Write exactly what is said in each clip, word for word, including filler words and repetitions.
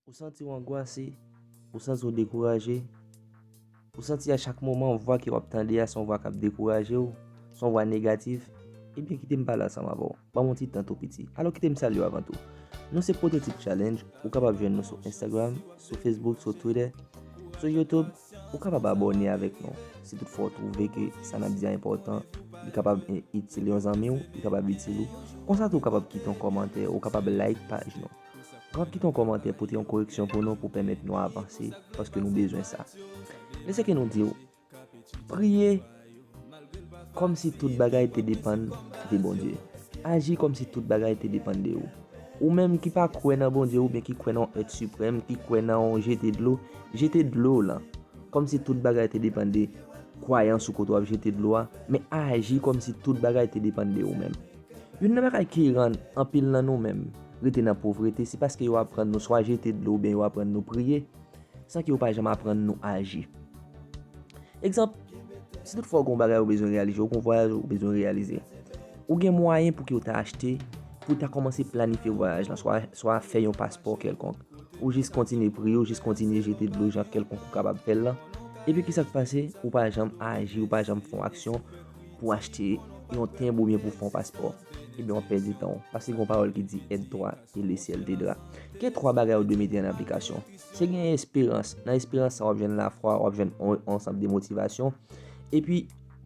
Ou santi w angwase, ou santi w dekouraje, ou santi a chak moman vwa ke w ap tande a se yon vwa k ap dekouraje w, se yon vwa negatif, ebyen kite m pale ansanm avè w. Ban m yon ti tan tou piti. Alò kite m salye w avan tou. Nou se Prototip Challenge, ou kapab jwenn nou sou Instagram, sou Facebook, sou Twitter, sou YouTube, ou kapab abòne avèk nou. Si toutfwa w twouve ke sa n ap di a enpòtan, li kapab, eh, itil yon zanmi w, li kapab itil ou. Konsa tou ou kapab kite yon kòmantè, ou kapab like paj nou. Ou kapab kite yon kòmantè, pote yon koreksyon pou nou, pou pèmèt nou avanse, paske nou bezwen sa. Lese ke nou di w, priye kòmsi tout bagay te depann de Bondye. Aji kòmsi tout bagay te depann de ou. Ou menm ki pa kwè nan Bondye oubyen ki kwè nan yon èt siprèm, ki kwè nan yon jete dlo, jete dlo w lan. Kòmsi tout bagay te depann de kwayans ou kote w ap jete dlo a, men aji kòmsi tout bagay te depann de ou menm. Youn nan bagay ki rann anpil nan nou menm rete nan povrete, se paske yo aprann nou swa jete dlo oubyen yo aprann nou priye, san ke yo pa janm aprann nou aji. Egzanp, si toutfwa w gen yon bagay ou bezwen reyalize, ou gen yon vwayaj ou bezwen reyalize, ou gen mwayen pou ke w ta achte, pou w ta kòmanse planifye vwayaj lan, swa, swa fè yon paspò kèlkonk, ou jis kontinye priye, ou jis kontinye jete dlo jan kèlkonk ou kapab fè l lan, epi kisa k pase? Ou pa janm aji, ou pa janm fè yon aksyon pou achte yon tenb oubyen pou fè yon paspò. Ebyen, w ap pèdi tan w, paske gen yon pawòl ki di, aide-toi et le ciel t'aidera. Gen twa bagay ou dwe mete an aplikasyon. Se gen esperans. Nan esperans sa, w ap jwenn lafwa, w ap jwenn on, on ansanm de motivasyon. Epi,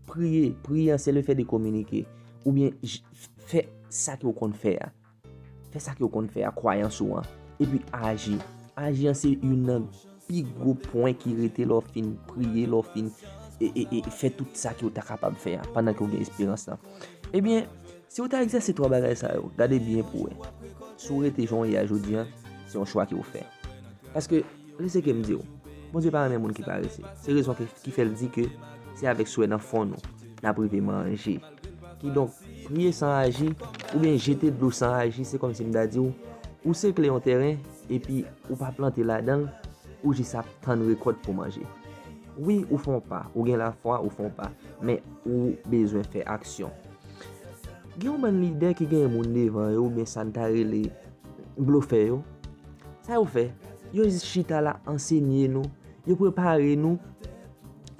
priye. Priye an, se le fè de kominike. Oubyen, j- fè sa ke w konn fè a. Fè sa ke w konn fè a, kwayans ou an. Epi, aji. Aji an, se youn nan pi gwo pwen ki rete lè w fin priye, lè w fin e, e, e, fè tout sa ke w ta kapab fè a, pandan ke w gen esperans lan. Ebyen, si w ta egzèse twa bagay sa yo, gade byen pou w wè. Si w rete jan w ye a jodi an, se yon chwa ke w fè. Paske, lese ke m di w, Bondye pa renmen moun ki parese. Se rezon ke, ki fè l di ke se avèk swè nan fon nou n ap rive manje. Kidonk, priye san aji, oubyen jete dlo san aji, se kòmsi m ta di w, ou sekle yon tèren, epi ou pa plante ladan l, ou jis ap tann rekòt pou manje. Wi, ou fè yon pa, ou gen lafwa, ou fè yon pa, men ou bezwen fè aksyon. Gen yon bann lidè ki gen moun devan yo, oubyen sa n ta rele blofè yo. Sa yo fè? Yo jis chita la, ansenye nou, yo prepare nou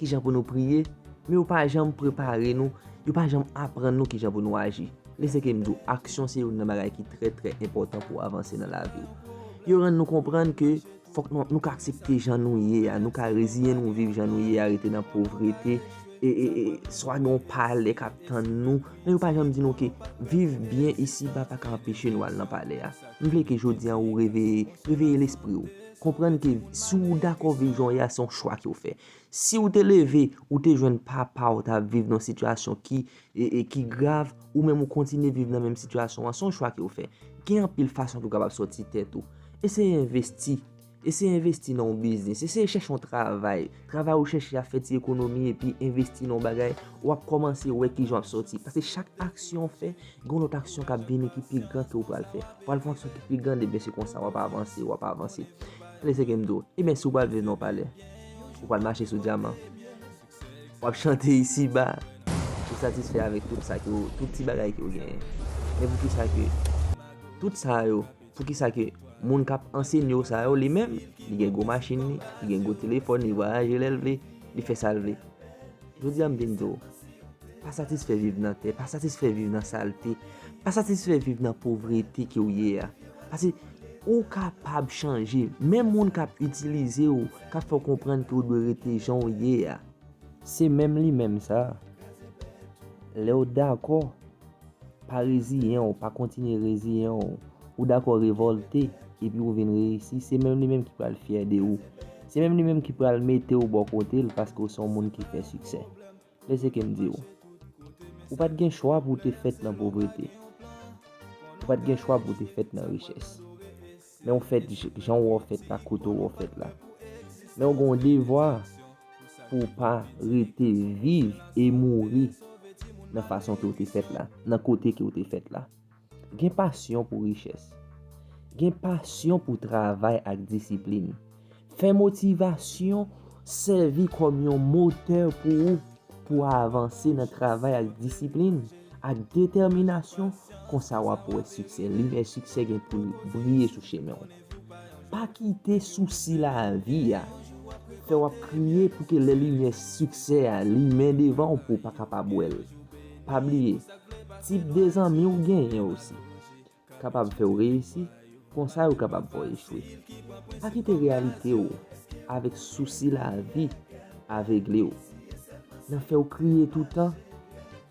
kijan pou nou priye, men yo pa janm prepare nou, yo pa janm aprann nou kijan pou nou aji. Lese ke m di w, aksyon se youn nan bagay ki trè, trè enpòtan pou w avanse nan lavi w. Yo rann nou konprann ke fòk nou, nou ka aksepte jan nou ye a, nou ka reziyen nou viv jan nou ye a, rete nan povrete, e, e, e, swa gen yon palè k ap tann nou, men yo pa janm di nou ke viv byen isiba pa ka anpeche nou al nan palè a. M vle ke jodi a ou reveye, reveye lespri w. Konprann ke si w dakò viv jan w ye a, se yon chwa ke w fè. Si w te leve, ou te jwenn papa w t ap viv nan yon sitiyasyon ki, e, e, ki grav, ou menm ou kontinye viv nan menm sitiyasyon an, se yon chwa ke w fè. Gen anpil fason ke w kapab sòti tèt ou. Eseye envesti. Eseye envesti nan yon biznis. Eseye chèche yon travay. Travay ou chèche a, fè ti ekonomi epi envesti nan yon bagay. W ap kòmanse wè kijan w ap sòti. Paske chak aksyon w fè, gen yon lòt aksyon k ap vini ki pi gran ke w pral fè. W pral fè yon aksyon ki pi gran, ebyen se konsa w ap avanse, w ap avanse. Lese ke m di w, ebyen si w pral viv nan yon palè, ou pral mache sou dyaman. W ap chante isiba. Ou satisfè avèk tout sa ke w, tout ti bagay ke w genyen. Men poukisa ke tout sa yo, poukisa ke moun k ap ansenye w sa yo, li menm, li gen gwo machin li, li gen gwo telefòn, li vwayaje lè l vle, li fè sa l vle? Jodi a m vin di w, pa satisfè viv nan tè, pa satisfè viv nan salte, pa satisfè viv nan povrete ke w ye a. Paske ou kapab chanje. Menm moun k ap itilize w, k ap fè w konprann ke w dwe rete jan w ye a, se menm li menm sa. Lè w dakò pa reziyen w, pa kontinye reziyen w, ou dakò revòlte, epi ou vin reyisi, se menm li menm ki pral fyè de ou. Se menm li menm ki pral mete w bò kote l paske w se yon moun ki fè siksè. Lese ke m di w, ou pa t gen chwa pou w te fèt nan povrete. Ou pa t gen chwa pou w te fèt nan richès. Men w fèt j- jan w wè w fèt la, kote w wè w fèt la. Men w gen yon devwa pou w pa rete viv e mouri nan fason ke w te fèt la, nan kote ke w te fèt la. Gen pasyon pou richès. Gen pasyon pou travay ak disiplin. Fè motivasyon sèvi kòm yon motè pou ou, pou w avanse nan travay ak disiplin, ak detèminasyon, konsa w ap wè siksè. Limyè siksè gen pou l briye sou chemen w. Pa kite sousi lavi a fè w ap kriye pou ke lè limyè siksè a limen devan w pou w pa kapab wè l. Pa bliye, tip de zanmi w genyen osi kapab fè w reyisi, konsa yo kapab fè w echwe. Pa kite reyalite w avèk sousi lavi avegle w, nan fè w kriye toutan,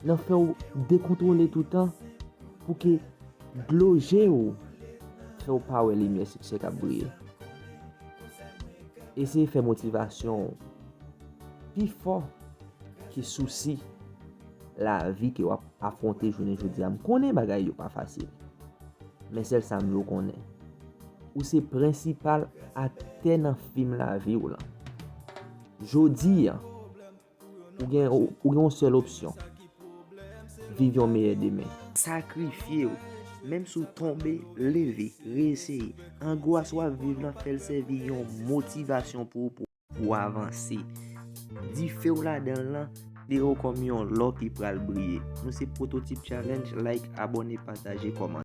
nan fè w dekontwole toutan, pou ke dlo je w fè w pa wè limyè siksè k ap briye. Eseye fè motivasyon w pi fò ke sousi lavi ke w ap afwonte jounen jodi a. M konnen bagay yo pa fasil, men sèl sa m vle w konnen, ou se prensipal aktè nan fim lavi w lan. Jodi a, ou gen, ou gen yon sèl opsyon. Viv yon meyè demen. Sakrifye w. Menm si w tonbe, leve, reseye. Angwas w ap viv lan, fè l sèvi yon motivasyon pou ou, pou, pou w avanse. Dife w ladan l lan, se ou kòm yon lò ki pral briye. Nou se Prototip Challenge, like, abòne, pataje, kòmante.